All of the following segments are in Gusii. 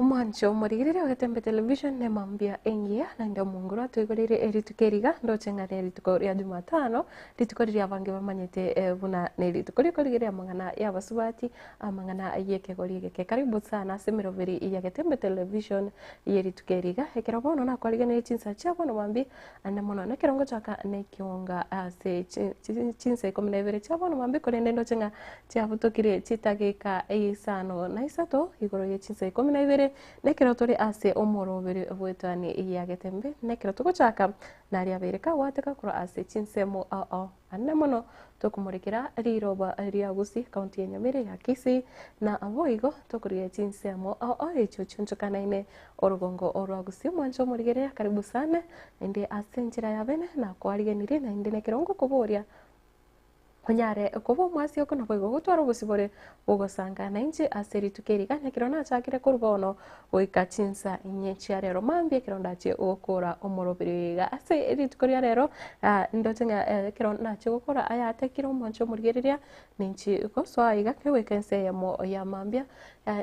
Omwancho omorigereria o Getembe Television ne mambia engiya naende omonguru atoigoreire erituko eri iga ndoche ng'a nerituko ria Jumatano, rituko riria abange bamanyete buna nerituko riokorigereria amang'ana y'abasubati, amang'ana y'ekegori egeke. Karibu sana ase emeroberi ya Getembe Television y'erituko eri iga, ekero bono nakwarigeneire chinsa chia bono mambia ande mono nekero ngochaka nekionga ase chinsa ikomi na ibere chia bono mambia korende ndoche ng'a Chiabutokire chidageka isano na isato igoro ye chinsa ikomi na ibere, na ekero tore ase omoroberi bw'etuani ya Getembe, na ekero togochaka, naria abeire kagwateka korwa ase chinsemo ao ao anene mono, tokomorekera riroba ria Gusii, county ya Nyamira ya Kisii, na boigo tokorigia chinsemo ao ao echio chionchokanaine orogongo orwa Gusii. Omwancho omorigereria karibu sana, naende ase enchera ya bene nakoariganirie naende nekero ngokoboria Onyare koba omwasi oko naboigo gotwara obosibore bw'ogosanga nainche ase rituko eri iga, nekero nachakire korwa bono goika chinsa inye chia rero mambia ekero ndachie gokora omoroberi oyo iga. Ase rituko ria rero ndoche ng'a ekero nachie gokora aya atekire omwancho omorigereria, ninchi gosoa iga kegoika ense eyemo ya mambia,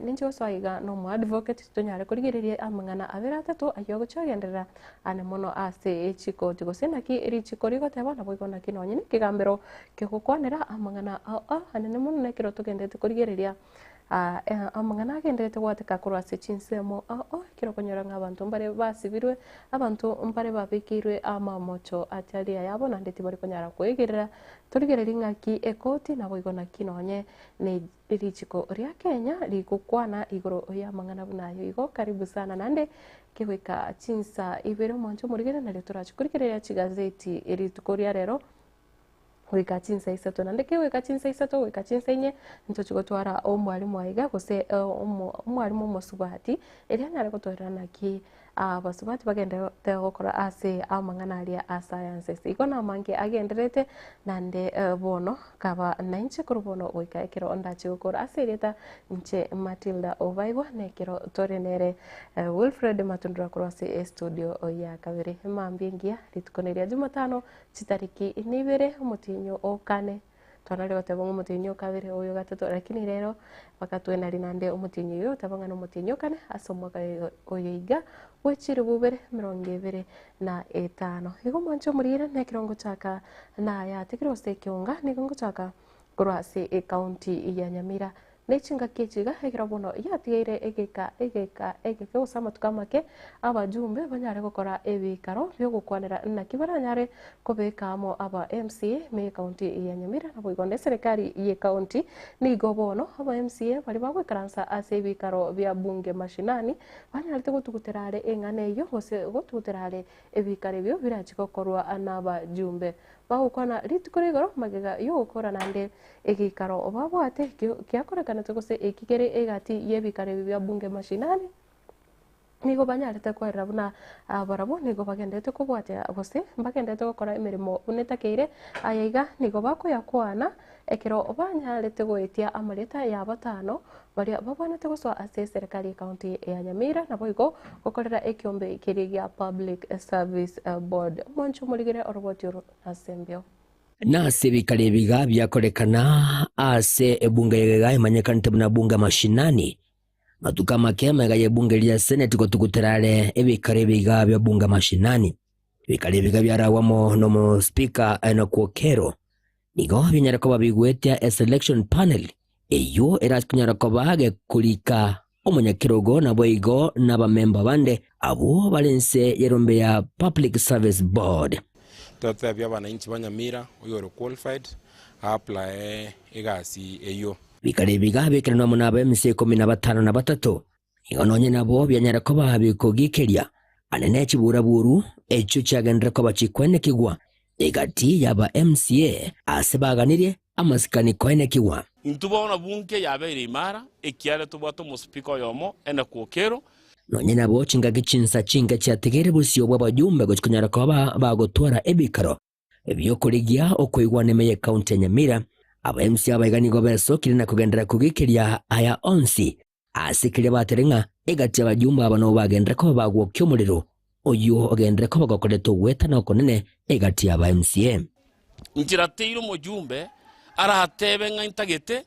ninchi gosoa iga na omo advocate tonyare korigereria amang'ana abere atato ayio agochia kogenderera Ane mono ase chikoti, gose naki richiko rigoteba, naboigo naki nonye nekegambero kegokwanera amang'ana ao anene mono nekero togenderete korigereria amang'ana agenderete goateka korwa ase chinsemo ao ekero okonyora ng'a abanto mbare basibirwe, abanto mbare babekeirwe amamocho atari ayabo naende tibari konyara koegerera. Torigererie ng'aki ekoti naboigo naki nonye ne Richiko ria Kenya rigokwana igoro y'amang'ana buna ayo igo karibu sana naende kegoika chinsa ibere omwancho omorigere nario torache korigereria chigazeti rituko ria rero goika chinsa isato naende kegoika chinsa isato goika chinsa inye ntochi gotwara omwalimu aiga gose omwalimu omosubati erio anyare gotoerera naki Abasubati bagendererete gokora ase amang'ana aria a sciences. Igo namange agendererete naende bono kaba nainche korwa bono goika ekero ndache gokora ase erieta inche Matilda Obaigwa na ekero tore nere Wilfred Matundura korwa ase estudio ya kabere. Mambia engiya rituko neria Jumatano chitariki nibere omotienyi o kane. Twanare goteba ng'a omotienyi o kabere, oyo gatato, lakini rero bakatwenaria naende omotienyi oyo oteba ng'a nomotienyi o kane ase omwaka oyo iga bwe chilifu ibere emerongo ebere na etano. Igo omwanche omorire na ekero ngochaka nayatigire gose ekeonga nigo ngochaka korwa ase ecounty ya Nyamira. Ne chingaki echi iga, ekero bono yatigaire egeka egeka egeke gose amatuko amake, abajumbe banyare gokora ebiikaro bi'ogokwanera naki baranyare kobeka amo aba MCA me ekaunti ya Nyamira naboigo ne eserekari y'ekaunti. Nigo bono aba MCA baria bagoikaransa ase ebiikaro bia bunge mashinani banyarete gotugutera are eng'ana eyio gose gotugutera are ebiikaro ebio birachi gokorwa nabajumbe. Bagokwana rituko rigoro magega y'ogokora naende egeikaro babwate ekio giakorekanete gose eki kere egati y'ebikaro ebi bia bunge mashinani, nigo banyarete kwerera buna barabwo nigo bagenderete kobwatia gose mbagenderete gokora emeremo buna etakeire. Aya iga nigo bakoyakwana ekero banyarete goetia amarieta ya batano baria babwenerete gosoa ase eserekari y'ecounty ya Nyamira naboigo gokorera ekiombe keria gia Public Service Board. Omwancho omorigere oroboti oro nase embeo. Nase ebikaro ebiga biakorekana ase ebunge y'egega emanyekanete buna bunge mashinani. Matuko amake amaiga y'ebunge ria seneti gotugutera are ebikaro ebiga bia bunge mashinani. Ebikaro ebiga biaragwa amo nomospika Enock Okello nigo binyare koba bigwetia eselection panel eyio erase konyara koba gekorika omonyakerogo naboigo nabamemba bande abwo bare inse y'erombe ya Public Service Board. Totebie abananchi ba Nyamira oyore qualified a applye egasi eyio. Bikare ebiga biekeranwa amo nab'emisa ikomi na batano na batato, igo nonye nabo bianyare koba bikogikeria anene chiburaburu echio chiagenderere koba chikwenekigwa egati y'aba MCA ase baganirie amasikani koenekigwa. Intwe bono bunke yabeire imara, ekiagera tobwate omosipika oyomo, ene kwokero. Nonye nabo chingaki chinsa chinke chiatigaire bosio bw'abajumbe gochia konyara koba bagotwara ebikaro bi'okorigia okoigwana ime y'ecounty ya Nyamira, aba MCA abaiga nigo besokire na kogenderera kogikeria aya onsi ase keria batere ng'a egati y'abajumbe aba nabo bagenderere koba bagwokia omorero oyio ogenderere koba gokoreta ogwetana okonene egati y'aba MCA. Inchera teire omojumbe aratebe ng'a intagete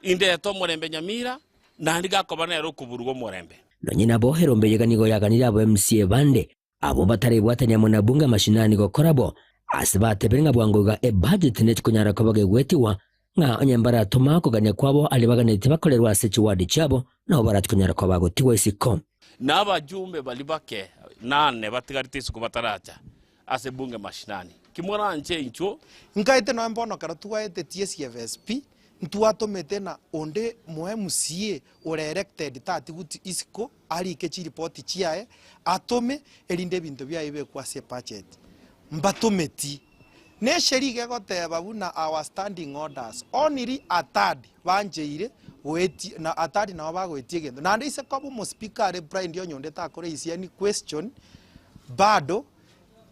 indete omorembe Nyamira, naende gakoba nere okoburuga omorembe. Nonye nabo, erombe eyega nigo yaganire abo MCA bande abwo batarebwatania amo na bunge amashinani gokora bo, ase batebire ng'a bwango iga ebudget netikonyara koba gegwetigwa, ng'a onye mbaratoma okogania kwabo aria baganetie bakorerwe ase chiward chiabo, nabo baratikonyara koba bagotigwa isiko. Na abajumbe baria bake nane batigarete isiko bataracha ase bunge mashinani. Ki moranche inchuo? Nkaete nonya bono ekero twaetetie CFSP, ntwatomete na onde mo MCA ore elected tatiguti isiko arike chiripoti chiaye, atome erinde ebinto biaye bibekwe ase ebudget. Mbatometi. Ne esheria iga egoteba buna our standing orders, only a third bancheire goetia, na a third nabo bagoetia egento. Naende ise koba omospeaker are blind onye onde takoraisia any question, bado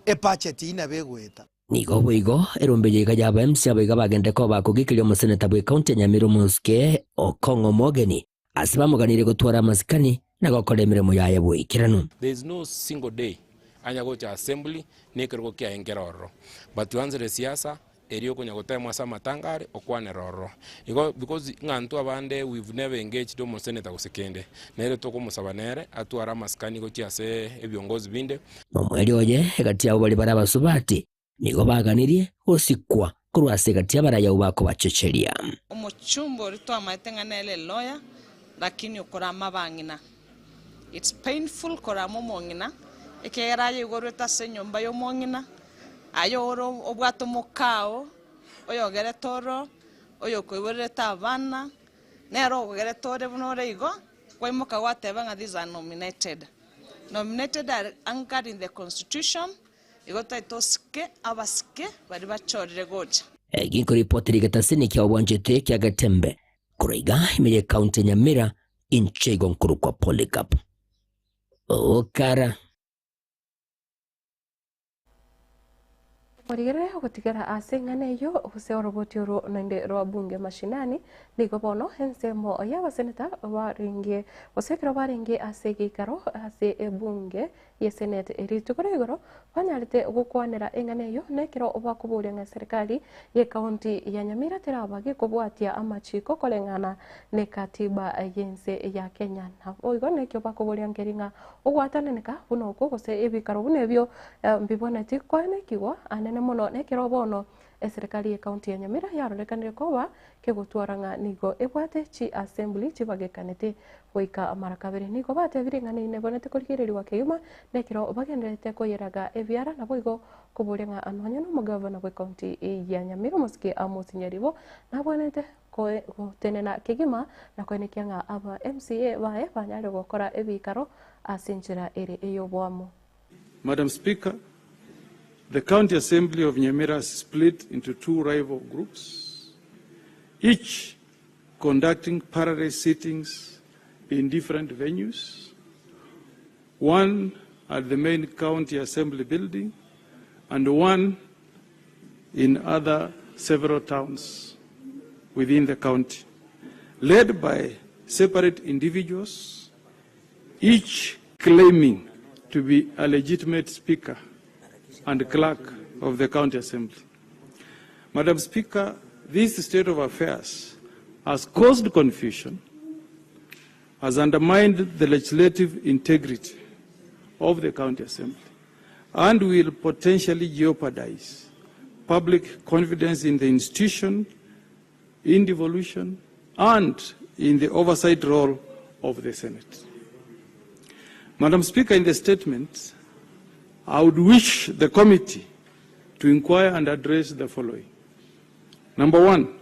ebudget eyio nabo egoeta. Nigo boigo erombe eye iga y'aba MC abo iga bagende koba bakogikeria omoseneta bw'ecounty ya Nyamira omosike Okong'o Omogeni ase bamoganirie gotwara amasikani na gokora emeremo yaye boikeranu. There is no single day anya gocha assembly na ekerogo kiaye nkere ororo but twansire siasa erio okonya gotemwa ase amatanga are okwanera ororo. Igo because ng'a intwe abande we've never engaged omosenator gose kende, nere tokomosaba nere atware amasikani gochia ase ebiongozi binde. Nomoerio oye egati yabo baria bare abasubati nigo baganirie gosikwa korwa ase egati y'abarayau bakobachecheria. Omochumba oria twamaete ng'a nere eloya lakini okorama abang'ina. It's painful korama omong'ina ekiagera aye igo orwete ase enyomba ya omong'ina, aye ore obwate omokao oyogerete oro, oyokoiborerete abana, nere ogogerete ore buna ore igo, kwaimoka gwateba ng'a these are nominated. Nominated are anchored in the constitution, igo tari tosike abasike baria bachorire gocha. Eki nkoripotera egetasini kia obwanchete kia Getembe korwa iga ime ye county ya Nyamira inche igo nkorokwa Polycarp Okara. Morigerere ogotigara ase eng'ana eyio, gose oroboti orwo naende rwa bunge mashinani, nigo bono ensemo y'abaseneta barenge gose ekero barenge ase egeikaro ase ebunge y'eseneti rituko ria igoro banyarete gokwanera eng'ana eyio na ekero bakoboria ng'a eserikali y'ecounty ya Nyamira teraba gekobwatia amachiko koreng'ana nekatiba y'ense ya Kenya. Naboigo nekio bakoboria nkeri ng'a ogwatananeka buna okwo gose ebikaro buna ebio Mbibwaneti koenekigwa anene mono nekero bono eserekari y'ecounty ya Nyamira yarorekanire koba kegotwara ng'a nigo ebwate chi assembly chibagekanete goika mara kabere. Nigo batebire ng'a nebwanete korigererigwa kegima nekero bagendererete koyeraga ebiara naboigo koboria ng'a nonya nomogavana bw'ecounty ya Nyamira omosike Amos Nyaribo nabwenerete gotenena kegima na koenekia ng'a aba MCA baye banyare gokora ebikaro ase enchera ere ey'oboamo. Madam Speaker, the County Assembly of Nyamira has split into two rival groups, each conducting parallel sittings in different venues, one at the main County Assembly building and one in other several towns within the county, led by separate individuals, each claiming to be a legitimate speaker and clerk of the county assembly. Madam Speaker, this state of affairs has caused confusion, has undermined the legislative integrity of the county assembly, and will potentially jeopardize public confidence in the institution, in devolution, and in the oversight role of the Senate. Madam Speaker, in the statement, I would wish the committee to inquire and address the following. Number one,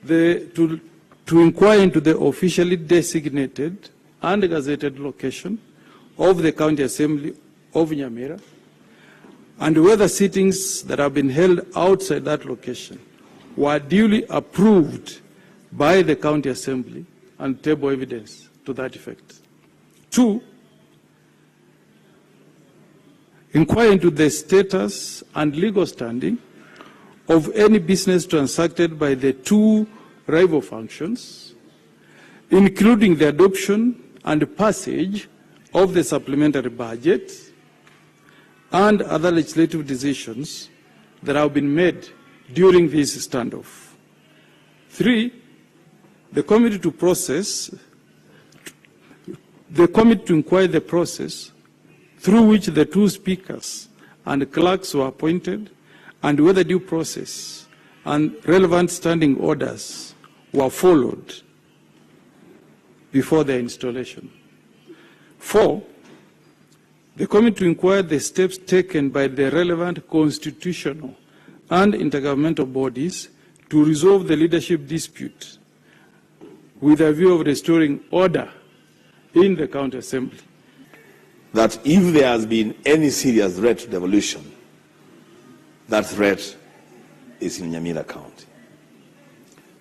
the, to, to inquire into the officially designated and gazetted location of the County Assembly of Nyamira and whether sittings that have been held outside that location were duly approved by the County Assembly and table evidence to that effect. Two, inquire into the status and legal standing of any business transacted by the two rival functions, including the adoption and passage of the supplementary budget and other legislative decisions that have been made during this standoff. Three, the committee to process The committee to inquire the process through which the two speakers and clerks were appointed and whether due process and relevant standing orders were followed before their installation. 4, the committee to inquire the steps taken by the relevant constitutional and intergovernmental bodies to resolve the leadership dispute with a view of restoring order in the county assembly. That if there has been any serious threat to devolution, that threat is in Nyamira County.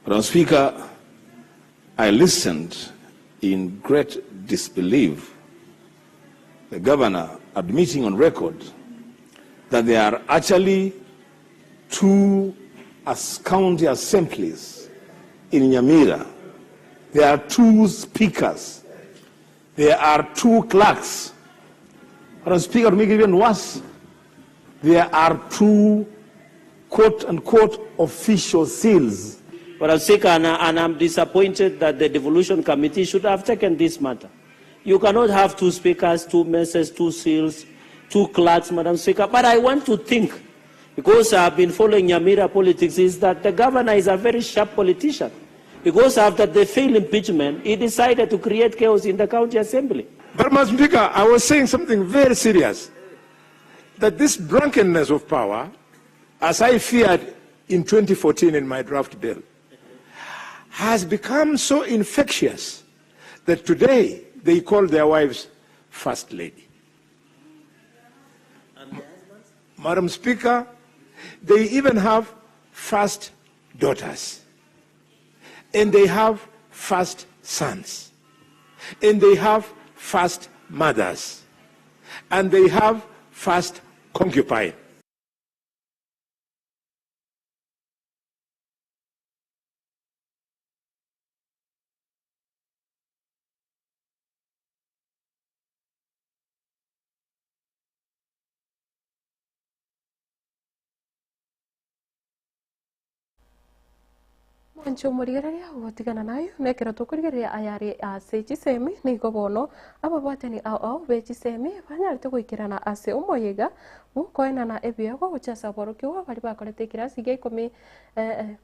Madam Speaker, I listened in great disbelief the governor admitting on record that there are actually 2 as county assemblies in Nyamira. There are 2 speakers. There are 2 clerks. Madam Speaker, to make it even worse, there are 2 quote-unquote official seals. Madam Speaker, and I'm disappointed that the Devolution Committee should have taken this matter. You cannot have 2 speakers, 2 messes, 2 seals, 2 clerks, Madam Speaker. But I want to think, because I've been following Nyamira politics, is that the governor is a very sharp politician. Because after the failed impeachment, he decided to create chaos in the county assembly. But, Madam Speaker, I was saying something very serious, that this drunkenness of power, as I feared in 2014 in my draft bill, has become so infectious that today they call their wives First Lady. Madam Speaker, they even have first daughters, and they have first sons, and they have first mothers, and they have first concubine. Mwancho omorigereria ogotigana nayo nekero tokorigereria ayare ase chisemi nigo bono ababwatani ao ao be chisemi banyarete goikerana ase omoyega bukoenana ebiego gocha ase aborokigwa bari bakorete ekirasi gia ikomi,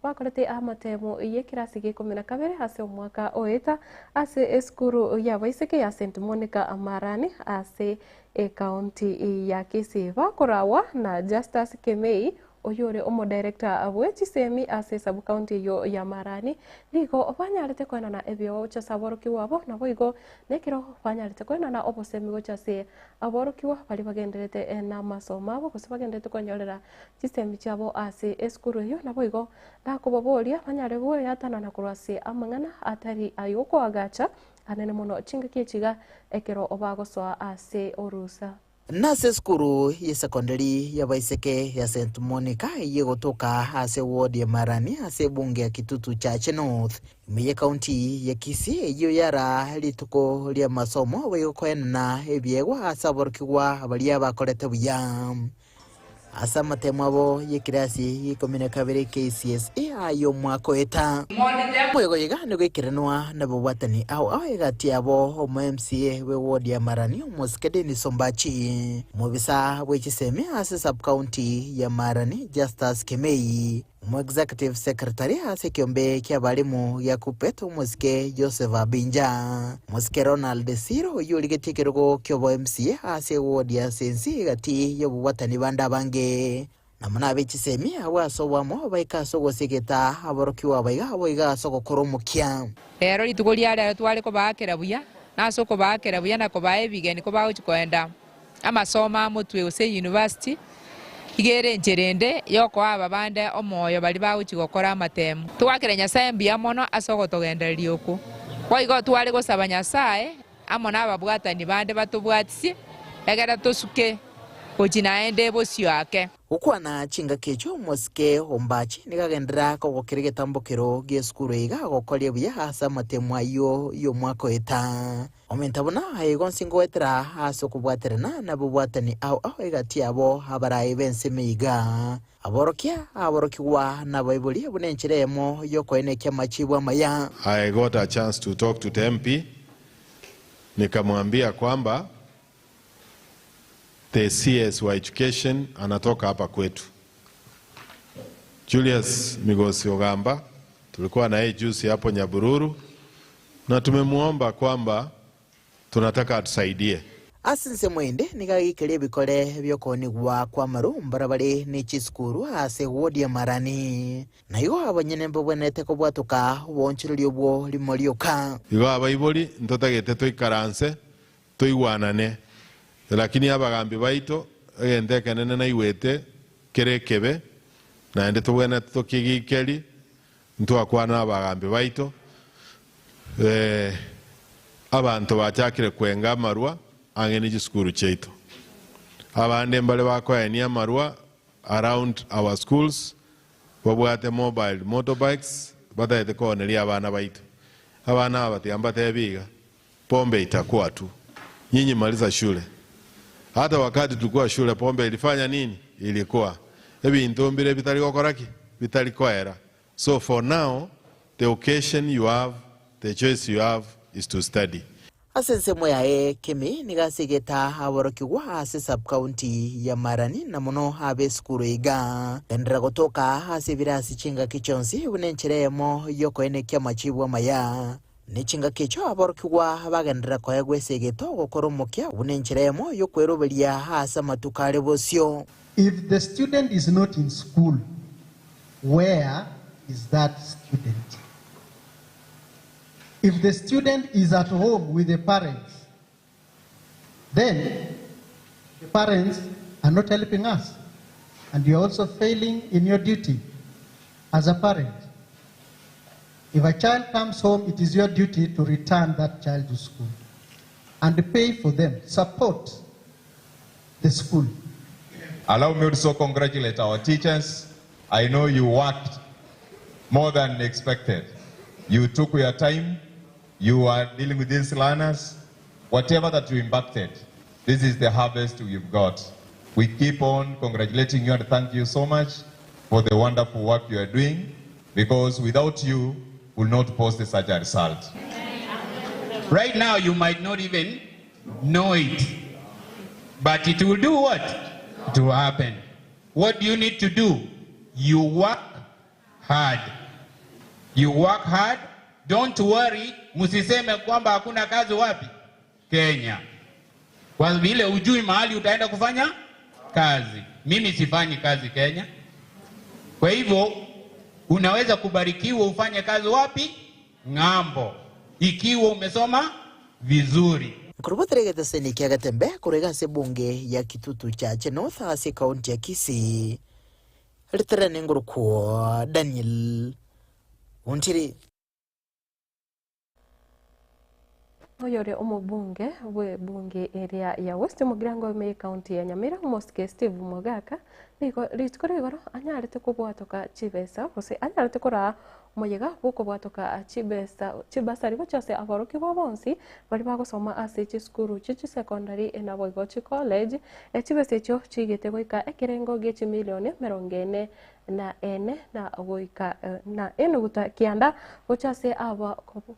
bakorete amatemo ya ekirasi gia ikomi na kabere ase omwaka oeta ase esukuru ya baiseke ya St Monica Marani ase ekaunti ya Kisii bakorawa na Justus Kemei oyore omodirector bwe chisemi ase sub county eyo ya Marani nigo banyarete koenana ebiego gocha ase aborokigwa abo nabo igo nekero banyarete koenana obosemi gocha ase aborokigwa bari bagenderete na amasomo abo gose bagenderete konyorera chisemi chiabo ase esukuru eyo nabo igo nakobaboria banyare goeatanana korwa ase amang'ana atari ayokoagacha anene mono chingaki echiga ekero obagosoa ase orusa. Nase esukuru y'esekondari y'abaiseke ya St Monica ey'egotoka ase ward ya Marani ase ebunge ya Kitutu Chache North, ime y'ekaunti ya Kisii, eyio yara rituko ri'amasomo boigo koenana ebiegwa ase aborokigwa baria bakorete buya ase amatemo abo y'ekirasi gia ikomi na kabere KCSE ay'omwaka oeta. Moigo iga nigo ekerenwa nababwatani ao ao egati yabo omo MCA bwe ward ya Marani omosike Dennis Ombachi, omobisa bwe chisemi ase sub-county ya Marani Justus Kemei, omo executive secretary ase ekiombe ki'abalimu gia Kuppet omosike Joseph Abinja, omosike Ronald Siro oyio origetie ekerogo ki'obo MCA ase eward ya Sensi egati y'obobwatani bande abange. Namo nabe chisemi abwo ase oboamo baike ase ogosegeta aborokigwa abaiga boigo ase ogokora omokia. Rero rituko ria rero tware kobaakera buya, na ase okobaakera buya na kobaa ebigeni kobagochia koenda amasomo a motwe gose university, iga ere enchera ende y'okoa aba bande omoyo baria bagochia gokora amatemu. Togwakera Nyasae mbuya mono ase ogotogendereria okwo. Boigo tware gosaba Nyasae amo nababwatani bande batobwatisie, egere tosuke gochia naende bosio ake. Gokwana chingaki echio omosike Ombachi nigo agenderera kogokera egetambokero gi'esukuru iga agokoria buya ase amatemo ayio y'omwaka oeta. Ominto buna aye igo nsi ngoetera ase okobwaterana nabobwatani ao ao egati yabo abaraai b'ensemo iga, aborokia, aborokigwa, na abaibori buna enchera eyemo y'okoenekia amachiibu amaya. I got a chance to talk to the MP. Nikamwambia kwamba the CS wa education anatoka hapa kwetu. Julius Migosi Ogamba tulikuwa na yeye juzi hapo Nyabururu na tumemwomba kwamba tunataka atusaidie. Ase ensemo ende nigo ageikeria ebikore bi'okoonigwa kw'amaru mbarabare ne chisukuru ase ewodi ya Marani. Na igo abanyene mbabwenerete kobwatoka oboonchoreria obwo rimo rioka. Igo abaibori ntotagete toikaranse toigwanane, lakini abagambi baito egento ekenene naigwete kere ekebe, naende tobwenerete tokegikerie, ntwakwana nabagambi baito, abanto bachakire kwenga amarwa ang'e ne chisukuru chiaito. Abande mbare bakoenia amarwa around our schools, babwate mobile motorbikes, batagete kooneria abana baito. Abana aba tiga mbatebi iga, pombe itakuwa tu. Nyinyi maliza shule. Hata wakati tulikuwa shule pombe ilifanya nini? Ilikuwa. Ebinto mbire bitari gokora ki? Bitari koera. So for now, the occasion you have, the choice you have is to study. Ase ensemo yaye Kemi nigo asegete aborokigwa ase sub-county ya Marani na mono ab'esukuru iga. Genderera gotoka ase ebirasi chingaki chionsi buna enchera eyemo y'okoenekia amachibu amaya. Ne chingaki echio aborokigwa bagenderera koegwa esegeto gokora omokia buna enchera eyemo y'okweroberia ase amatuko are bosio. If the student is not in school, where is that student? If the student is at home with the parents, then the parents are not helping us. And you're also failing in your duty as a parent. If a child comes home, it is your duty to return that child to school and pay for them, support the school. Allow me also congratulate our teachers. I know you worked more than expected. You took your time, you are dealing with these learners. Whatever that you impacted, this is the harvest we've got. We keep on congratulating you and thank you so much for the wonderful work you are doing, because without you, we'll not post such a result. Right now, you might not even know it, but it will do what? It will happen. What do you need to do? You work hard. You work hard. Don't worry. Msiseme kwamba hakuna kazi wapi Kenya, kwa vile hujui mahali utaenda kufanya kazi. Mimi sifanyi kazi Kenya, kwa hivyo unaweza kubarikiwa ufanye kazi wapi? Ng'ambo, ikiwa umesoma vizuri. Nkorobotera egeteseni kia Getembe korwa iga ase ebunge ya Kitutu Chache North ase ekaunti ya Kisii, Riterane ngorokwo Daniel Ontiri. Oyore omobunge bw'ebunge eria ya West Mugirango ime y'ecounty ya Nyamira omosike Steve Mogaka nigo rituko ria igoro anyarete kobwatoka chibesa gose anyarete koraa omoyega bw'okobwatoka chibesa chibasari gochia ase aborokigwa bonsi baria bagosoma ase chisukuru chie chisecondary naboigo chicollege chibesa echio chigete goika ekerengo gie chimilioni emerongo ene na ene na goika na enuguta kianda gocha ase aba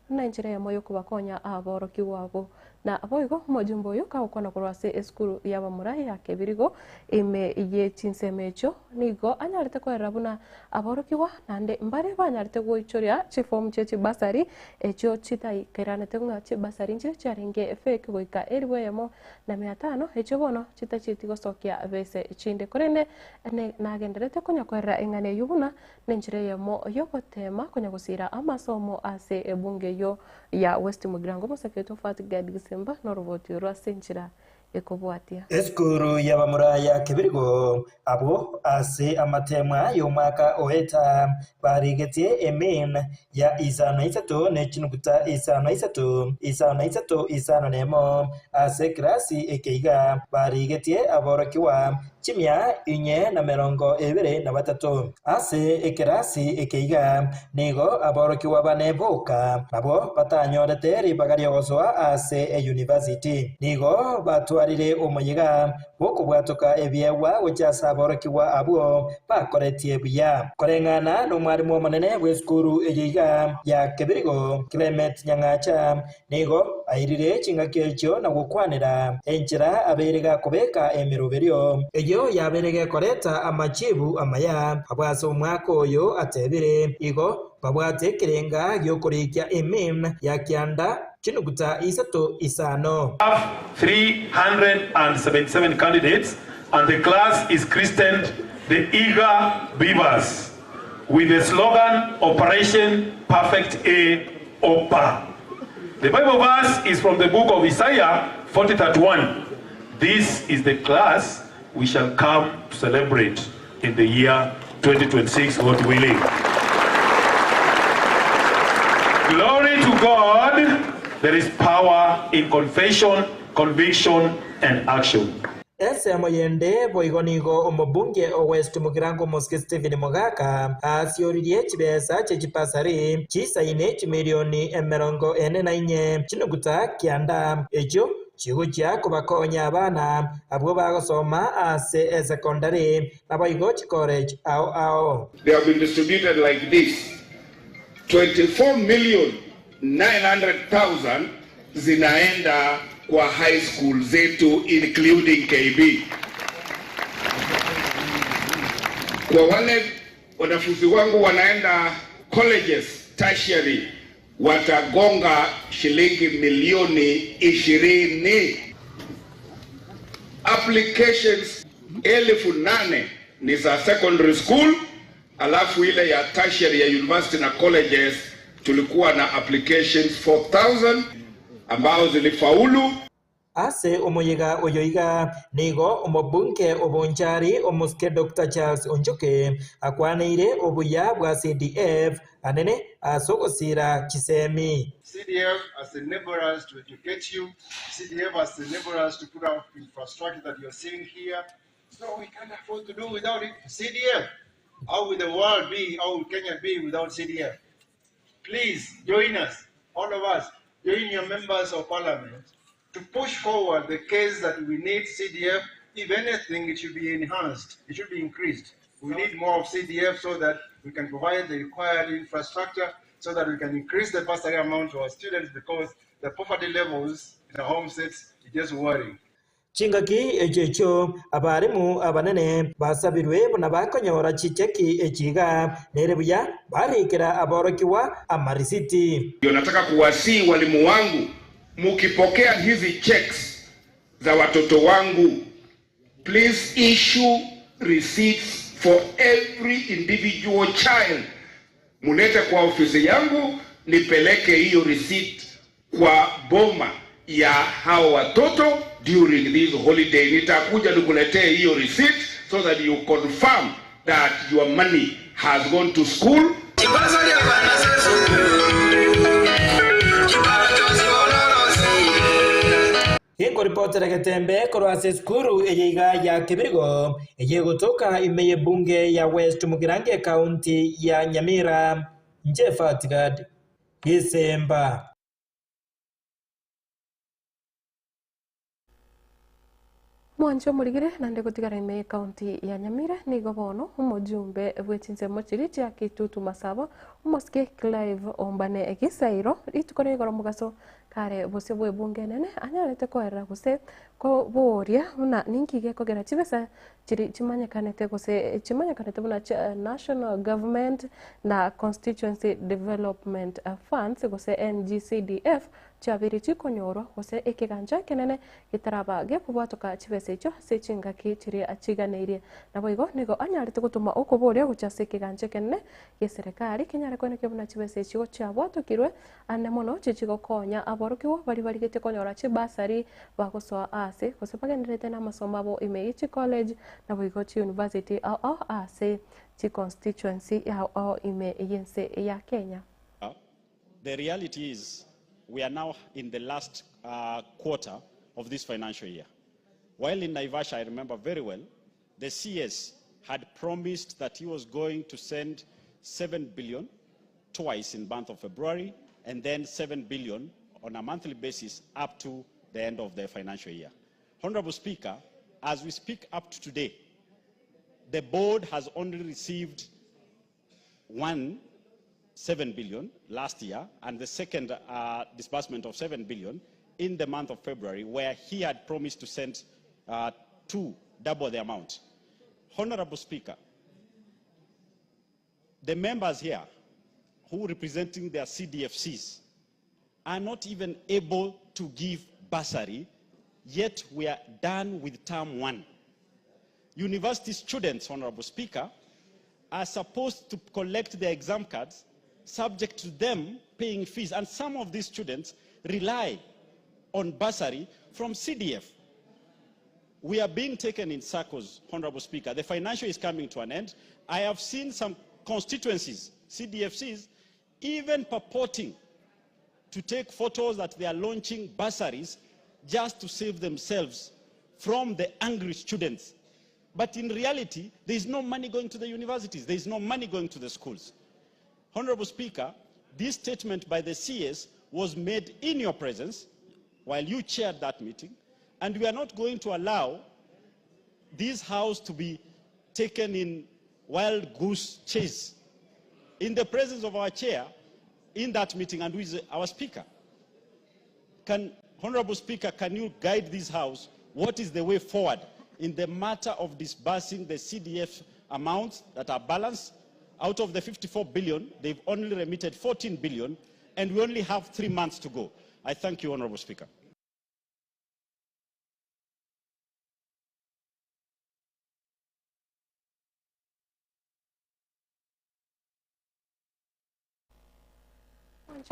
buna enchera eyemo y'okobakonya aborokigwa abwo. Na boigo omojumbe oyo kagokwana korwa ase esukuru y'abamura ya Kebirigo ime ye chinsemo echio nigo anyarete koerera buna aborokigwa naende mbare banyarete goichoria chifomu chie chibasari echio chitaikeranete ng'a chibasari nchire chiarenge fake goika elifu eyemo na mia tano echio bono chitachieti gosokia bese chinde korende Nagenderete konya koerera eng'ana eyio buna nenchera eyemo y'ogoteema konya gosiira amasomo ase ebunge eyio ya West Mugirango Omosake oito Fat Gad Gisimba noroboti orwo ase enchera ekobwatia. Esukuru y'abamura ya Kebirigo, abwo ase amateemwa y'omwaka oeta barigetie emean ya isano na isato ne chinuguta isano na isato, isano na isato, isano nemo, ase ekerasi eke iga barigetie aborokigwa chimia inye na merongo ebere na batato. Ase ekerasi eke iga nigo aborokigwa bane boka nabwo batanyorete ribaga ri'ogosoa ase eyunivasiti. Nigo batwarire omoyega bw'okobwatoka ebiegwa gochia ase aborokigwa abwo bakoretie buya. Koreng'ana nomwarimu omonene bw'esukuru eye iga ya Kebirigo, Clement Nyang'acha, nigo. airire chingaki echio na gokwanera enchera abeire gakobeka emeroberio eyio yabeire gekoreta amachibu amaya abwo ase omwaka oyo atebire igo babwate ekerenga giokorikia emean ya kianda chinuguta isato isano. 377 candidates and the class is christened the Eager Beavers with the slogan Operation Perfect A Opa. The Bible verse is from the book of Isaiah 40:31. This is the class we shall come to celebrate in the year 2026, God willing. Glory to God. There is power in confession, conviction, and action. Ensemo yende boigo nigo omobunge o West Mugirango Omosike Stephen Mogaka aasioririe chibesa chie chibasari chisaine chimilioni emerongo ene na inye chinuguta kianda echio chigochia kobakonya abana abwo bagosoma ase esekondari naboigo chikoreji ao ao. They have been distributed like this, 24,900,000 zinaenda kwa high school zetu including KB. Kwa wale wanafunzi wangu wanaenda colleges tertiary watagonga shilingi milioni 20. Applications 8,000 ni za secondary school, alafu ile ya tertiary ya university na colleges tulikuwa na applications 4000 ambao zilifaulu. Ase omoyega oyo iga nigo omobunge o Bonchari omosike Dr Charles Onchoke akwaneire obuya bwa CDF anene ase ogosira chisemi. CDF has enabled us to educate you. CDF has enabled us to put up infrastructure that you're seeing here. So we can't afford to do without it. CDF. How will the world be? How will Kenya be without CDF? Please join us, all of us, join your members of parliament to push forward the case that we need CDF. If anything, it should be enhanced, it should be increased. We need more of CDF so that we can provide the required infrastructure, so that we can increase the bursary amount to our students, because the poverty levels in the homesteads is just worrying. Chingaki echio echio abarimu abanene basabirwe buna bakonyora chicheki echiga nere buya barikera aborokiwa amarisiti. Ndio nataka kuwasihi walimu wangu, mukipokea hizi checks za watoto wangu, please issue receipts for every individual child. Mulete kwa ofisi yangu, nipeleke hiyo receipt kwa boma ya hao watoto during this holiday. Nitakuja nikuletee hiyo receipt so that you confirm that your money has gone to school. Inkoripotera Getembe korwa ase esukuru eye iga ya Kebirigo eye egotoka ime ya ebunge ya West Mugirango ekaunti ya Nyamira nche Fatigad Gisemba. Mwanche omorigire naende gotigara ime y'ekaunti ya Nyamira nigo bono omojumbe bwe chinsemo chiria chia Kitutu Masaba omosike Clive Ombane Gisairo rituko ria igoro mogaso kare bosio bwa ebunge enene anyarete koerera gose koboria buna ninki gekogera chibesa chiri chimanyekanete gose chimanyekanete buna National Government na Constituency Development Funds gose NGCDF chiabere chikonyorwa gose ekeganja ekenene getaraba gekobwatoka chibesa echio ase chingaki chiria chiganeirie. Naboigo nigo anyarete gotoma okoboria gochia ase ekeganja ekenene gia eserekari kenyare koenekia buna chibesa echio chiabwatokirwe ande mono chichigokonya aborokigwa bari barigete konyora chibasari bagosoa ase gose bagenderete na amasomo abo ime ye chicollege naboigo chiuniversity ao ao ase chiconstituency ao ao ime yense ya Kenya. The reality is we are now in the last quarter of this financial year. While in Naivasha, I remember very well, the CS had promised that he was going to send 7 billion twice in month of February and then 7 billion on a monthly basis up to the end of the financial year. Honorable Speaker, as we speak up to today, the board has only received 1.7 billion last year, and the second disbursement of 7 billion in the month of February, where he had promised to send uh, two, double the amount. Honorable Speaker, the members here who representing their CDFCs are not even able to give bursary, yet we are done with term one. University students, Honorable Speaker, are supposed to collect their exam cards subject to them paying fees. And some of these students rely on bursary from CDF. We are being taken in circles, Honorable Speaker. The financial is coming to an end. I have seen some constituencies, CDFCs, even purporting to take photos that they are launching bursaries just to save themselves from the angry students. But in reality, there is no money going to the universities. There is no money going to the schools. Honorable Speaker, this statement by the CS was made in your presence while you chaired that meeting, and we are not going to allow this house to be taken in wild goose chase. In the presence of our chair in that meeting and who is our speaker. Can, Honorable Speaker, can you guide this house? What is the way forward in the matter of disbursing the CDF amounts that are balanced? Out of the 54 billion, they've only remitted 14 billion, and we only have three months to go. I thank you, Honorable Speaker.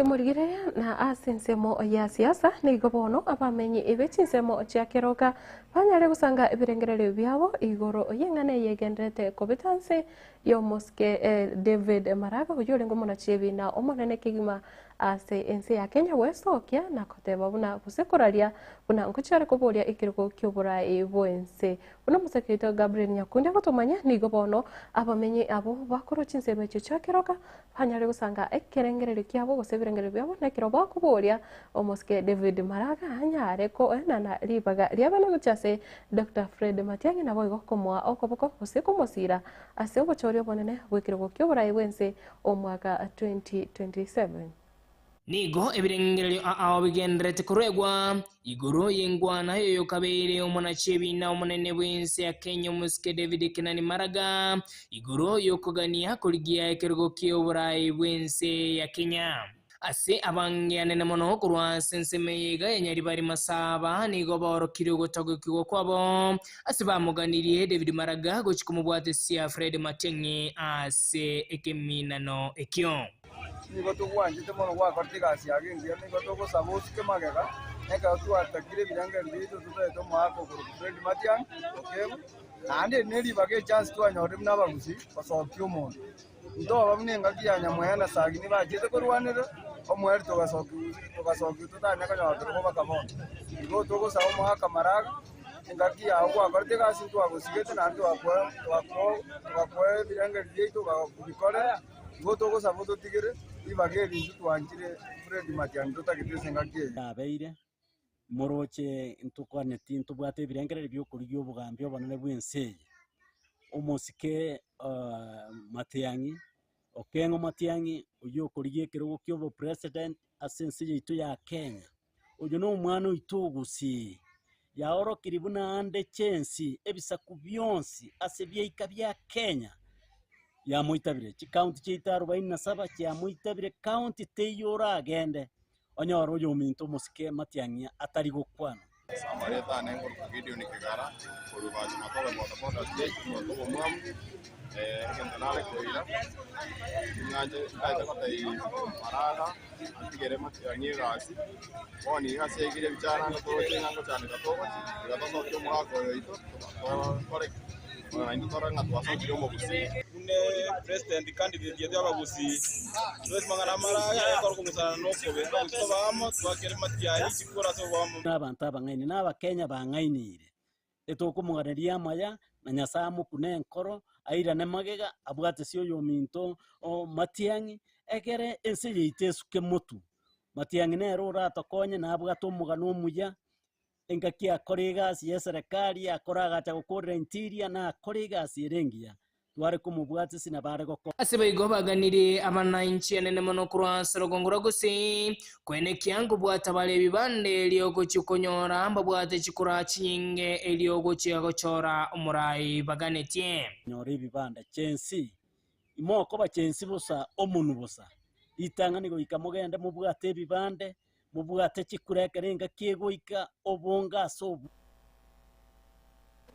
Morigereria na ase ensemo ya siasa nigo bono abamenyi ebe chinsemo chia keroka banyare gosanga ebirengererio biabo igoro y'eng'ana eyegenderete kobeta nse y'omosike David Maraga oywo orenge omonachibi na omonene kegima ase ense ya Kenya gwesokia na koteba buna gose koraria buna nkochiare koboria ekerogo kia oborai bwense. Buna omoseke oito Gabriel Nyakundi agotomanya nigo bono abamenyi abo bakorwa chinsemo echio chia keroka banyare gosanga ekerengererio kiabo gose ebirengererio biabo na ekero bakoboria omosike David Maraga anyare koenana ribaga riabene gochia ase Dr. Fred Matiang'i nabo igo komoa okoboko gose komosira ase obochori obonene bwa ekerogo kia oborai bwense omwaka 2027. Nigo ebirengererio ao bigendererete koruegwa igoro y'engwana y'oyokabeire omonachiebina omonene bw'ense ya Kenya omosike David Kenani Maraga igoro y'okogania korigia ekerogo ki'oborai bw'ense ya Kenya. Ase abange anene mono korwa ase ensemo eye iga ya Nyaribari Masaba nigo baorokirie ogotagokigwa kwabo ase bamoganirie David Maraga gochia komobwatesia Fred Matiang'i ase ekeminano ekio. Nigo togwanchete mono gwakorete egasi yago engiya, nigo togosaba osuke magega, na ekero twatakire ebirengererio biaito totaete omoaka okorokwa Fred Matiang'i Okengo, naende eri neribaga echance twanyorire buna abagusii gosokia omonto. Ntoba buna engaki ya Nyamweya na Sagini bachiete korwanerera, omoerio togasokiwa totanya konyora kerogo baka bono. Igo togosaba omoaka Maraga, engaki yao gwakorete egasi ntwagosigete naende togakoa ebirengererio biaito ogabikorera. Igo togosaba ototigere ribaga eri intwe twanchire Fred Matiang'i totagete ase engaki eye. Yabeire, moroche ntokwaneti ntobwate ebirengererio bi'okorigia obogambi obonene bw'ense eye. Omosike Matiang'i, Okeng'o Matiang'i, oyio okorigia ekerogo kia obopresident ase ense yaito ya Kenya, oyo na omwana oito o Gusii, yaorokirie buna ande chensi ebisaku bionsi ase ebiaika bia Kenya, yamoitabire. Chikaunti chiaito arobaini na saba chiamoitabire, county teiyo oragende onyore oyominto omosike Matiang'i atari gokwana. Amareta ane nkorokwa Gideon Kigara, korwa Bachi Matobe boda boda stage, omonto omomwamu, egento nare koira, ing'anche ntaete gotebia Maraga antigere matiang'i egasi, bono iga ase egire ebichara ande toroche ng'a ngochandeka togochi, tiga tosokie omogaka oyo oito, tokore ki? Bono naintwe torore ng'a twasokire omogusii. Buna president candidate yaito y'abagusii, tobesi mang'ana amaraga ekero okong'usana na okobe, abagusii tobe amo, twakere matiang'i chikura ase oboamo. Abanto abang'aini na Abakenya bang'ainire, etokomoganeria amaya, na Nyasae amokune enkoro, airane magega, abwatesie oyominto o Matiang'i, egere ense yaito esuke motwe. Matiang'i nere oratokonye nabwate omogano omuya, Engaki akore egasi y'eserekari, akore agacha gokorera interior, nakore egasi ere engiya. Tware komobwatia ase nabare gokora. Ase boigo baganirie abanainchi anene mono korwa ase orogongo rwa Gusii, koenekia nkobwata bare ebibande erio gochia konyora mbabwate chikura chinyinge erio gochia gochora omorai baganetie. Nyora ebibanda chensi, imokoba chensi bosa omonwe bosa, ritang'ani goika mogende mobwate ebibande, Mobwate chikura ekero engaki egoika, obonge ase obwo.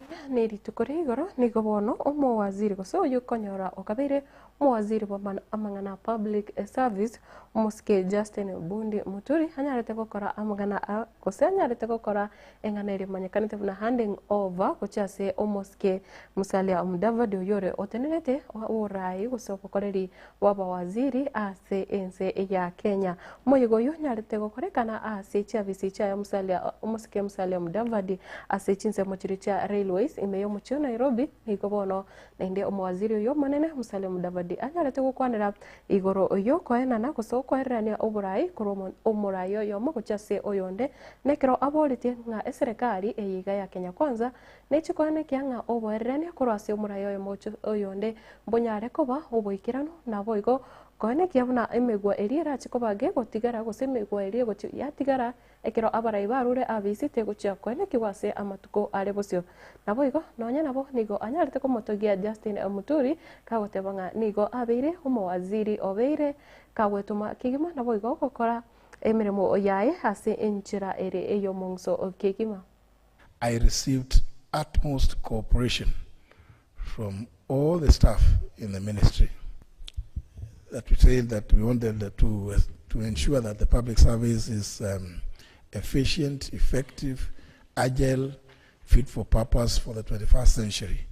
Riria nerituko ria igoro, nigo bono omowaziri gose oyio okonyora okabeire omowaziri bw'amang'ana a public service omosike Justin Bundi Muturi anyarete gokora amang'ana a gose anyarete gokora eng'ana eria emanyekanete buna handing over gochia ase omosike Musalia Mudavadi oyio ore otenerete oborai gose obokoreri bw'abawaziri ase ense ya Kenya. Omoyega oyio onyarete gokorekana ase chiafisi chiaye Musalia omosike Musalia Mudavadi ase chinsemo chiria chia Railways ime y'omochie o Nairobi. Nigo bono naende omowaziri oyio omonene Musalia Mudavadi anyarete gokwanera igoro y'okoenana gose okoererania oborai korwa omorai oyomo gochia ase oyonde nekero aboretie ng'a eserekari eye iga ya Kenya Kwanza Nechikoenekia ng'a oboererania korwa ase omorai oyomo gochia oyonde mbonyare koba oboikeranu, naboigo koenekia buna emegwa eria erache koba gegotigara gose emegwa eria egochia yatigara ekero abarai barure abisi tegochia koenekigwa ase amatuko are bosio. Naboigo nonya nabo nigo anyarete komotogia Justin Muturi kagoteba ng'a nigo abeire omowaziri obeire kagwetoma kegima naboigo gokora emeremo yaye ase enchera ere eyomong'uso kegima. I received utmost cooperation from all the staff in the ministry that we said that we wanted to, to ensure that the public service is um, efficient, effective, agile, fit for purpose for the 21st century.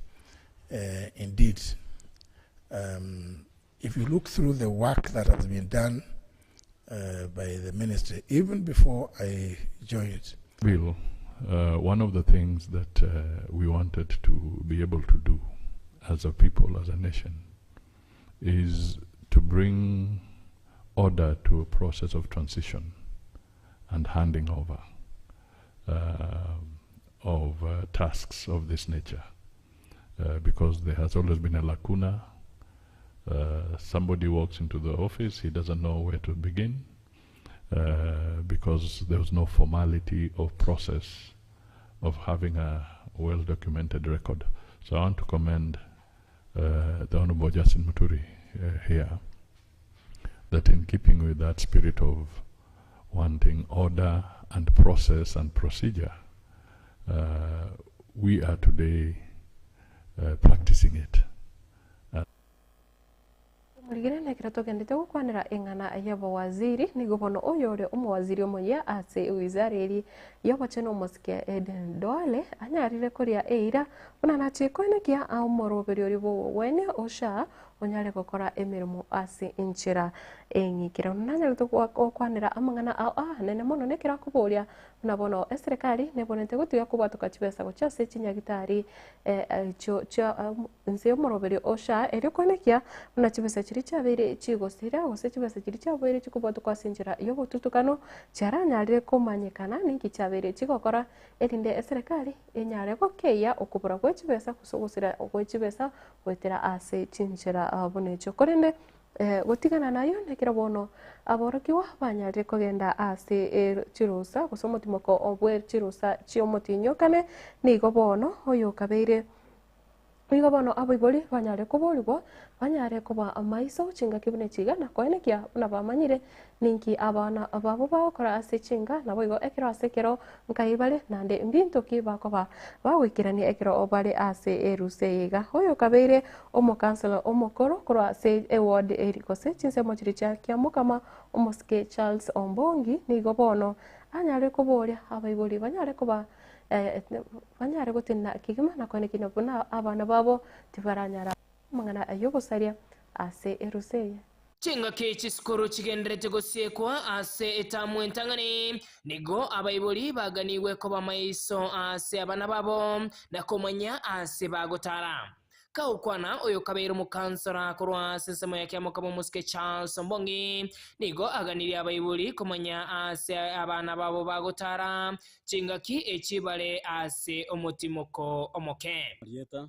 Uh, indeed, um, if you look through the work that has been done uh, by the ministry, even before I joined. Bill, uh, one of the things that uh, we wanted to be able to do as a people, as a nation, is to bring order to a process of transition and handing over uh, of uh, tasks of this nature. Uh, because there has always been a lacuna. Uh, somebody walks into the office, he doesn't know where to begin uh, because there was no formality of process of having a well documented record. So I want to commend uh, the Honorable Justin Muturi uh, here that in keeping with that spirit of wanting order and process and procedure, uh, we are today uh, practicing it. Omorigere ekero togendete gokwanera eng'ana y'abawaziri, nigo bono oyore omowaziri omoyia ase ewizara eri y'obochenu omosike Aden Duale anyarire koria eira buna nachie koenekia omoroberi oria bw'obogwenia o SHA onyare gokora emeremo ase enchera eng'ikera. Nanyarete gokwanera amang'ana ao aanene mono nekero akoboria Buna bono eserekari nebonete gotiga kobwatoka chibesa gochia ase chinyagitari echio chia inse y'omoroberio o SHA erio koenekia buna chibesa chiria chiabeire chigosira gose chibesa chiria chiabeire chikobwatokwa ase enchera y'obotutukano chiaranyarire komanyekana ninki chiabeire chigokora erinde eserekari enyare gokeyia okobora gwe chibesa gose ogosira gwe chibesa goetera ase chinchera buna echio. Korende Gotigana nayio nekero bono aborokigwa banyarire kogenda ase chirusa gose omotimoko bwe chirusa chi'omotienyi o kane, nigo bono oyokabeire nigo bono abaibori banyare koborigwa banyare koba maiso chingaki buna echi iga na koenekia buna bamanyire ninki abana babo bagokora ase chinka, naboigo ekero ase ekero nkai bare naende mbinto ki bakoba bagoikerania ekero bare ase erusa eye iga. Oyokabeire Omokansela omokoro korwa ase eward eri gose chinsemo chiria chia Kiamokama omosike Charles Ombongi nigo bono anyare koboria abaibori banyare koba banyare gotenena kegima na koenekia buna abana babo tibaranyara amang'ana ay'ogosaria ase erusa eye. Chingaki chisukuru chigenderete gosiekwa ase etamu entang'ani, nigo abaibori baganigwe koba maiso ase abana babo na komanya ase bagotara. Kagokwana oyokabeire omokansora korwa ase ensemo ya kiamokama omosike Charles Ombongi, nigo aganirie abaibori komanya ase abana babo bagotara chingaki echi bare ase omotimoko omoke. Erieta,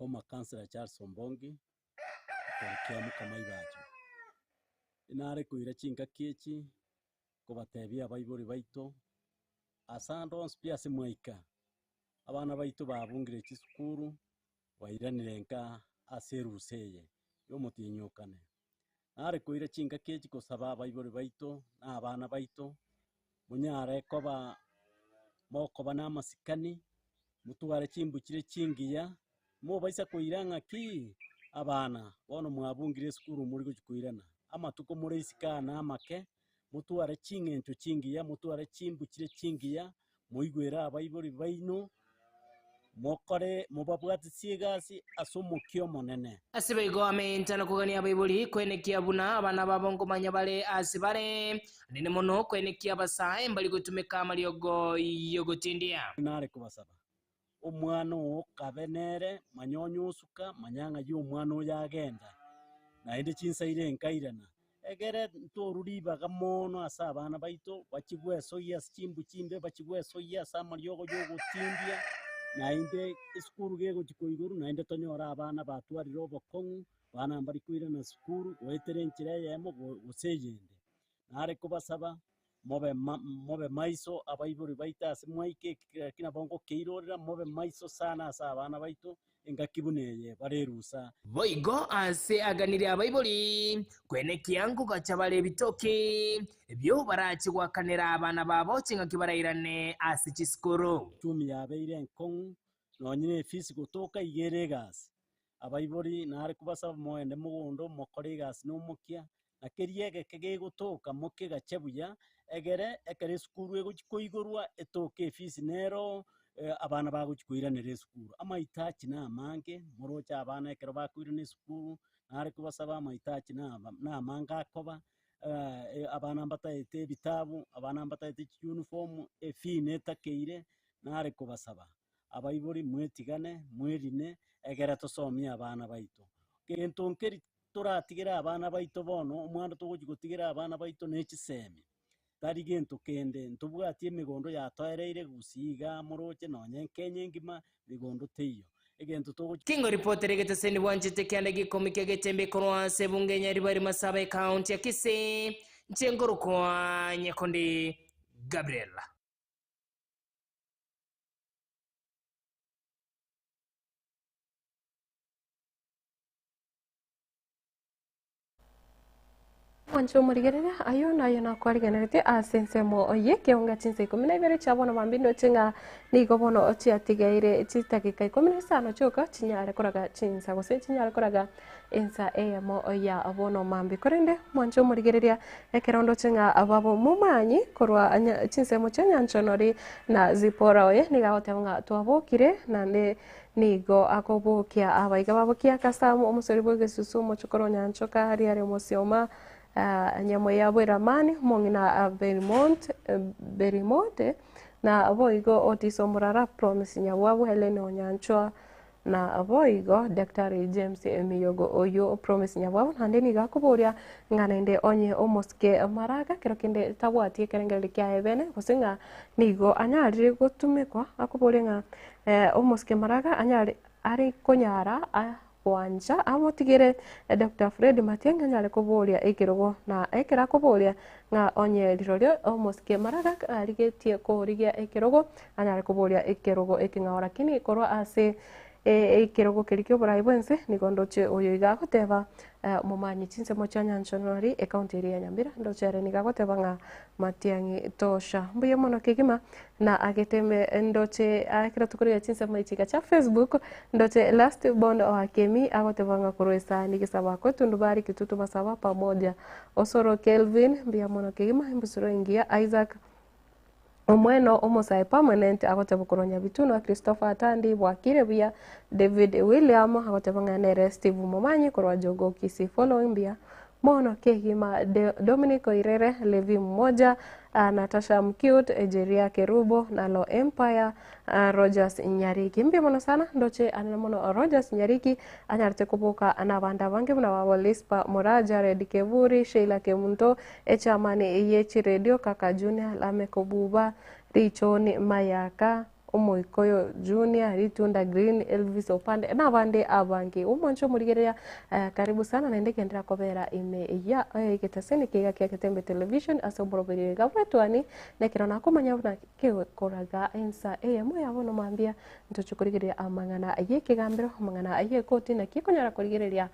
Former councillor Charles Ombongi, korwa Kiamokama Ibacho. Nare koira chingaki echi kobatebia abaibori baito, ase ande onsi pi ase mwaika, abana baito babungire chisukuru, bairanire nka ase erusa eye ya omotienyi o kane. Nare koira chingaki echi kosaba abaibori baito na abana baito, monyare koba mokoba na amasikani, motware chimbu chire chingiya, mobaisa koira ng'aki abana bono mwabungire esukuru more gochia koirana, amatuko more isiko aa na amake, motware ching'encho chingiya, motware chimbu chire chingiya, moigwere abaibori baino, mokore mobabwatisie egasi ase omokia omonene. Ase boigo amenta na kogania abaibori koenekia buna abana babo nkomanya bare ase bare, anene mono koenekia abasae mbari gotumeka amariogo y'ogotindia. Nare kobasaba, Omwana oo kabe nere, manya onye osuka, manya ng'ai omwana oyo agenda, naende chinsa ire nkairana. Egere ntorwe ribaga mono ase abana baito, bachie gwesoyia ase chimbu chimbe, bachie gwesoyia ase amariogo y'ogotindia, naende esukuru gegochia koigorwa naende tonyore abana batwarire obokong'u, abana mbari koirana sukuru goetera enchera eyemo gose eyende. Nare kobasaba, mobe ma mobe maiso abaibori baito ase mwaike lakini nabo ngokeirorera, mobe maiso sana ase abana baito, engaki buna eye bare erusa. Boigo aase aganirie abaibori, kwenekia nkogacha bare ebitoki, ebio barache goakanera abana babo chingaki barairane ase chisukuru. Uchumi yabeire enkong'u, nonye na efisi gotoka iga ere egasi. Abaibori nare kobasaba moende mogondo mokore egasi na omokia, na keria egeke gegotoka mokegache buya, egere ekero esukuru egochia koigorwa etoke efisi nero abana bagochia koiranera esukuru. Amahitaji na amange, moroche abana ekero bakoirana esukuru, nare kobasaba amahitaji na aba na amange akoba, abana mbataete ebitabu, abana mbataete chiuniform, efee netakeire, nare kobasaba. Abaibori mwetigane, mwerine, egere tosomie abana baito. Gento nkeri toratigere abana baito bono, omwando togochia gotigera abana baito ne chisemi, tari gento kende, ntobwati emegondo yatoereire gusii igaa moroche nonye Kenya engima, megondo teiyo. Egento togochia. Kingo ripoti rigeteseni bwanchete kianda gikomi kia getembe korwa ase ebunge ya Nyaribari Masaba ekaunti ya Kisii, inche nkorokwa Nyakundi Gabriel. Mwanche omorigereria ayio nayo nakwarigeneretie ase ensemo y'ekeonga chinsa 12 chia bono mambia ndoche ng'a nigo bono chiatigaire chidakika 15 chioka chinyare koraga chinsa gose chinyare koraga ensa eyemo ya bono mambia. Korende mwanche omorigereria ekero ndoche ng'a babo momanyi korwa chinsemo chia Nyanchonori na Zipporah oye nigo agoteba ng'a twabokire naende Nigo akobokia abaiga babokia Kasamu, omosori bw'egesusu, omochokoro o Nyanchoka, Riare Omosioma, Nyamoya bw'Eramani, omong'ina Berimote, na boigo Otis Omorara, Promise Nyabwabu, Helen Onyanchwa, na boigo Daktari James Miyogo. Oyio Promise Nyabwabu naende nigo akoboria ng'a naende onye omosike Maraga kero kende tabwati ekerengererio kiaye bene gose ng'a nigo anyarire gotumekwa akoboria ng'a Omosike Maraga anyare are konyara gwancha amotigere Doctor Fred Matiang'i anyare koboria ekerogo na ekero akoboria ng'a onye rirorio omosike Maraga arigetie korigia ekerogo anyare koboria ekerogo ekeng'ao lakini korwa ase ekerogo keria kioborai bwense nigo ndoche oyo iga agoteba Momanyi chinsemo chia Nyanchonori ecounty eria ya Nyamira ndoche ere nigo agoteba ng'a Matiang'i tosha. Mbuya mono kegima na ageteme ndoche ekero tokorigia chinsemo echi iga chia Facebook ndoche last born oa Kemi agoteba ng'a korwa esani gisaba kwetundubari kitutu masaba pamoja Osoro Kelvin mbuya mono kegima embusuro engiya Isaac Omweno omosae permanent agoteba korwa Nyabitunwa Christopher Atandi bwakire buya David William agoteba ng'a nere Steve Momanyi korwa Jogoo Kisii following mbuya mono kegima Dominic Oirere Levi Mmoja Natasha Mcute Jeria Kerubo Nalo Empire Rogers Nyariki mbuya mono sana ndoche anene mono Rogers Nyariki anyarete koboka nabande abange buna babo Lispa Moraa Jared Keburi Sheila Kemunto Echamani ye chiredio Kaka Junior Lameck Obuba Richoni Mayaka. Omoikoyo Junior, Ritunda Green, Elvis Opande na abande abange. Omwancho omorigereria karibu sana naende genderera kobera ime ya egetaseni keiga kia Getembe Television ase omoroberio iga bwetwani nekero nakomanya buna kegokoraga ensa eyemo ya bono mambia ntoche korigereria amang'ana yekegambero amang'ana yekoti naki ekonyara korigereria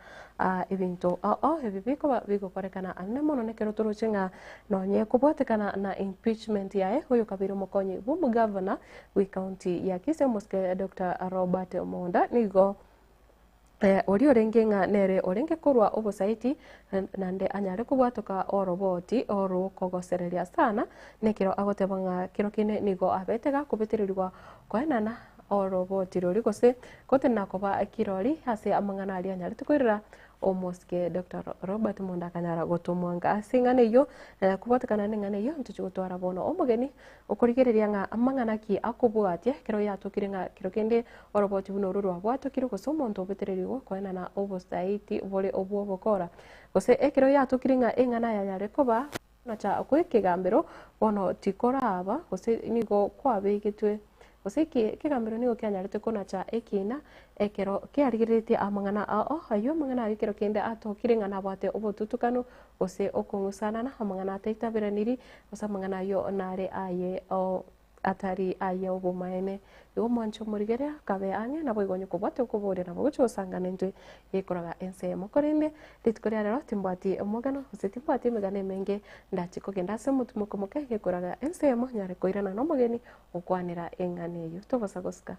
ebinto ao ebi bikoba bigokorekana anene mono nekero toroche ng'a Nonye kobwatekana na impeachment yaye, oyo kabeire omokonyi bw'omogavana bw'ecounty ya Kisii omosike Doctor Robert Monda nigo oria orenge ng'a nere orenge korwa obosaiti naende anyare kobwatoka oroboti orwokogosereria sana nekero agoteba ng'a kero kende nigo abete gakobetererigwa koenana oroboti roria gose gotenena koba kirori ase amang'ana aria anyarete koirera Omosike Doctor Robert Monda akanyara gotomwanga ase eng'ana eyio, na kobwatekana neng'ana eyio ntochie gotwara bono omogeni okorigereria ng'a amang'ana ki akobwatia ekero yatokire ng'a kero kende oroboti buna oro rwabwatokire gose omonto obetererigwe koenana obosaiti bore obw'obokora gose ekero yatokire ng'a eng'ana yanyare koba Konacha gw'ekegambero bono tikoraba, gose nigo kwabegetwe, gose ekegambero nigo kianyarete konacha ekiina ekero kiarigereretie amang'ana ao, ayio amang'ana ayio ekero kende atokire ng'a nabwate obotutukanu, gose okong'usanana, amang'ana ataitaberaniri, gose amang'ana ayio nare aye Atari aye obomaene. Igo omwanche omorigereria akabe ang'e, naboigo onye kobwate okoboria nabo ogochia gosangana intwe gekoraga ensemo. Korende rituko ria rero timbwati omogano gose timbwati emegano emenge, ndachie kogenda ase omotimoko moke gekoraga ensemo nyare koirana nomogeni gokwanera eng'ana eyio. Tobosa gosika.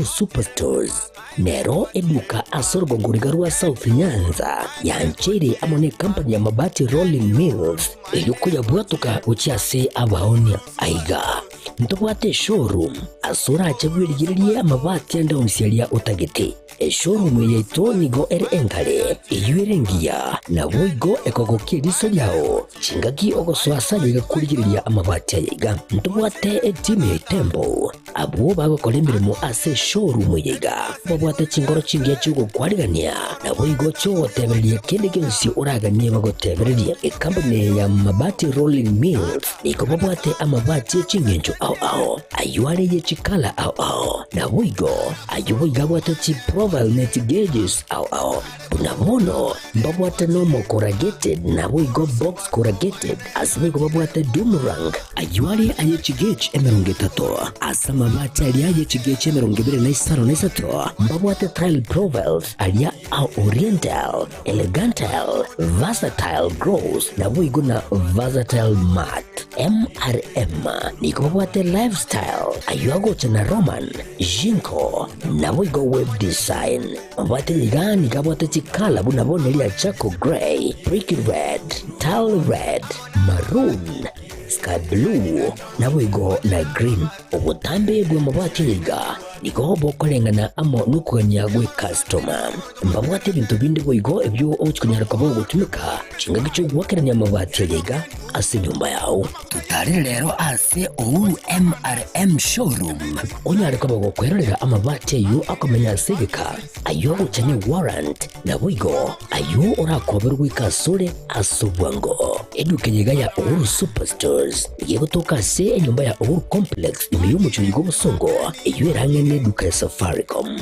Superstores nero eduka ase orogongo riga rwa South Nyanza yancheire amo ne company ya Mabati Rolling Mills erio koyabwatoka gochia ase abaonia. Aiga ntobwate eshowroom ase orache bwerigererie amabati ande onsi aria otagete. Eshowroom eye yaito nigo ere engare, eyio ere engiya, naboigo ekogokia eriso riao chingaki ogosoa ase ayaiga korigereria amabati ayaiga. Ntobwate etimu ya Itembo Abwo bagokora emeremo ase eshowroom eye iga babwate chinkoro chingiya chi'ogokwarigania, naboigo chi'ogotebereria kende gionsi oraganie bagotebererie. Ekampuni eye ya Mabati Rolling Mills nigo babwate amabati e ching'encho ao ao, ayio are ye chikala ao ao, naboigo ayio boigo abwate chiprofile ne chigauges ao ao. Buna bono mbabwate nomo corrugated naboigo box corrugated, ase boigo babwate doom rank, ayio are aye chigauge 30, ase amabati aria aye chigauge 25, mbabwate tile profiles aria a oriental, elegantile, versatile gloss naboigo na versatile matte. MRM nigo babwate lifestyle, ayio agocha na Roman, Jinko, naboigo web design. Mabwate iga nigo abwate chikala buna bono eria charcoal grey, brick red, tile red, maroon, sky blue, naboigo na green. Obotambe bw'amabati aya iga nigo bokoreng'ana amo nokogania gw'ecustoma. Mbabwate ebinto binde boigo ebio ogochia konyara koba ogotumeka chingaki chi'ogoakerania amabati aya iga ase enyomba yao. Totarere rero ase Uhuru MRM Showroom onyare koba gokwerorera amabati ayio akomenya ase egeka, ayio agocha ne warrant, naboigo ayio orakoberwe goika asore ase obwango. Eduka eye iga ya Uhuru Superstores nigo egotoka ase enyomba ya Uhuru Complex ime y'omochie oyo bw'obosongo, eyio ere ang'e neduka ya Safaricom.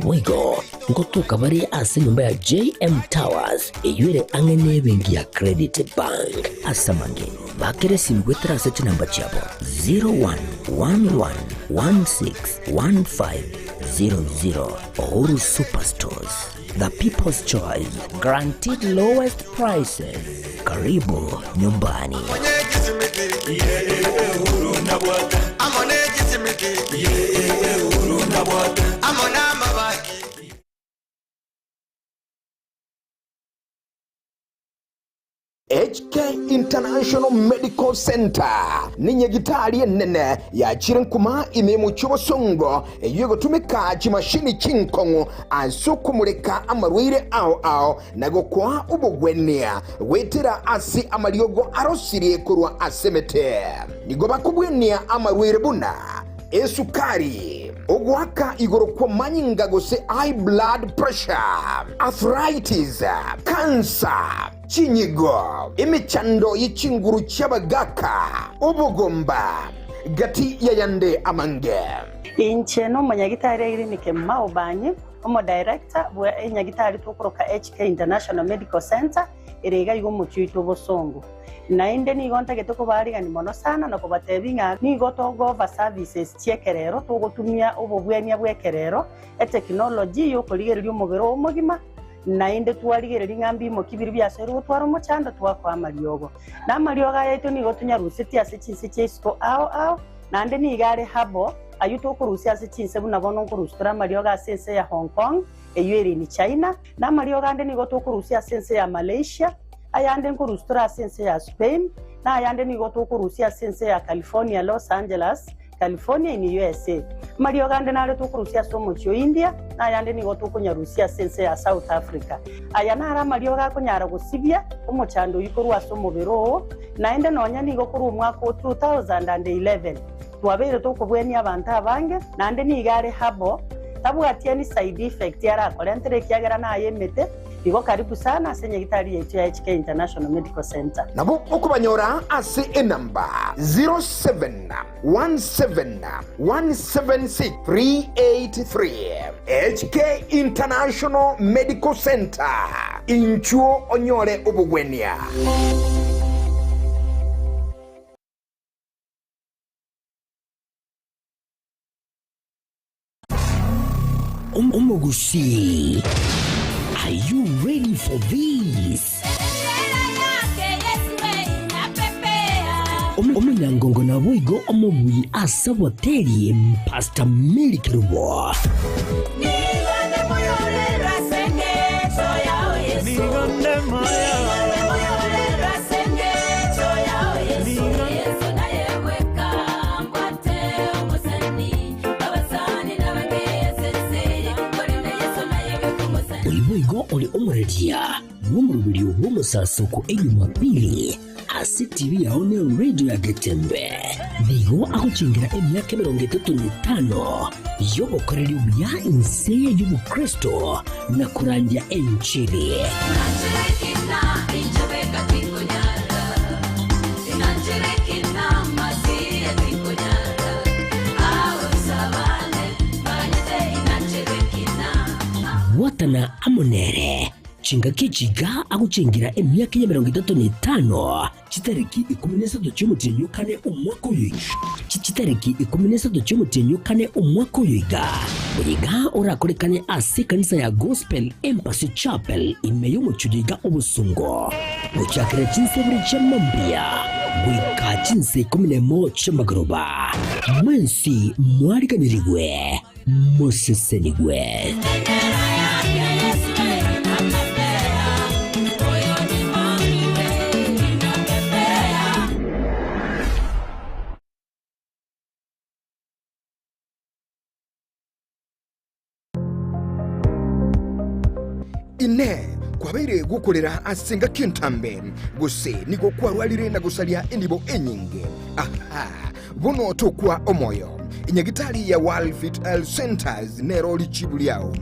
Boigo ngotoka bare ase enyomba ya JM Towers eyio ere ang'e nebenki ya Credit Bank. Ase amange, bakera esimi goetera ase chinamba chiabo 0111161500. Uhuru Superstores, the people's choice, guaranteed lowest prices. Karibu nyumbani. HK International Medical Centre nenyagitari enene yachire nkuma ime y'omochie obosongo eyio egotumeka chimashini chinkong'u ase okomureka amarwaire ao ao na gokoa obogwenia goetera ase amariogo arosirie korwa ase emete. Nigo bakobwenia amarwaire buna esukari, ogoaka igoro kw'amanyinga gose high blood pressure, arthritis, cancer, Chinyigo, emechando ye chinguru chi'abagaaka, obogomba, gati y'ayande amange. Inche nomonyagitari Irene Kemuma Obanyi, omodirector bwe enyagitari tokoroka HK International Medical Centre ere iga iga omochie oito obosongo. Naende nigo ntagete kobaarigani mono sana na kobatebia ng'a nigo togo-offer services chi'ekerero, togotumia obobwania bw'ekerero, etechnology y'okorigereria omobere oo omogima, Naende twarigereria ng'a mbimoki biria biasoirwe gotwara omochando, twakoa amariogo. Na amariogo aya aito nigo tonyarusetie ase chinse chia isiko ao ao, naende nigo are habo ayio tokorusia ase chinse buna bono nkorusia tore amariogo ase ense ya Hong Kong, eyio ere in China, na amariogo ande nigo tokorusia ase ense ya Malaysia, ayande nkorusia tore ase ense ya Spain, na ayande nigo tokorusia ase ense ya California, Los Angeles, California in USA. Amariogo ande nare tokorusia ase omochie o India, na ayande nigo tokonyarusia ase ense ya South Africa. Aya naro amariogo akonyara gosibia omochando oyio korwa ase omobere oo, naende nonya nigo korwa omwaka o 2011 twabeire tokobwenia abanto abange, naende nigo are herbal, tabwati any side effect arakorentere ekiagera naye emete. Igo karibu sana ase nyagitari yaito ya HK International Medical Centre. Nabo okobanyora ase enamba 0717176383. HK International Medical Centre, inchuo onyore obogwenia. Omogusii, are you ready for this? Omonyangongo naboigo omobui ase oboteri Pastor Mary Kerubo. Oyo boigo ore omoreria bw'omoroberio bw'omosasoko Ejumapili ase TV yao ne radio ya Getembe. Nigo agochengera emiaka emerongo etato na etano y'obokoreri obuya inse y'obokristo na korandia enchiri. Bwatana amo nere chingaki echi iga agochengera emiaka y'emerongo etato na etano, chitariki ikomi na isato chi'omotienyi o kane omwaka oyo chitariki ikomi na isato chi'omotienyi o kane omwaka oyo iga. Oyo iga orakorekane ase ekanisa ya Gospel Embassy Chapel ime y'omochie oyo iga obosongo, gochakera chinsa ibere chia mambia goika chinsa ikomi na emo chi'amagoroba. Mwensi mwariganirigwe, mosesenigwe. Inee! Kwabeire gokorera ase engaki entambe, gose nigo kwarwarire na gosaria enibo enyinge? Aha! Bono tokwa omoyo. Enyagitari ya World Fit Health Centers nero richibu riao.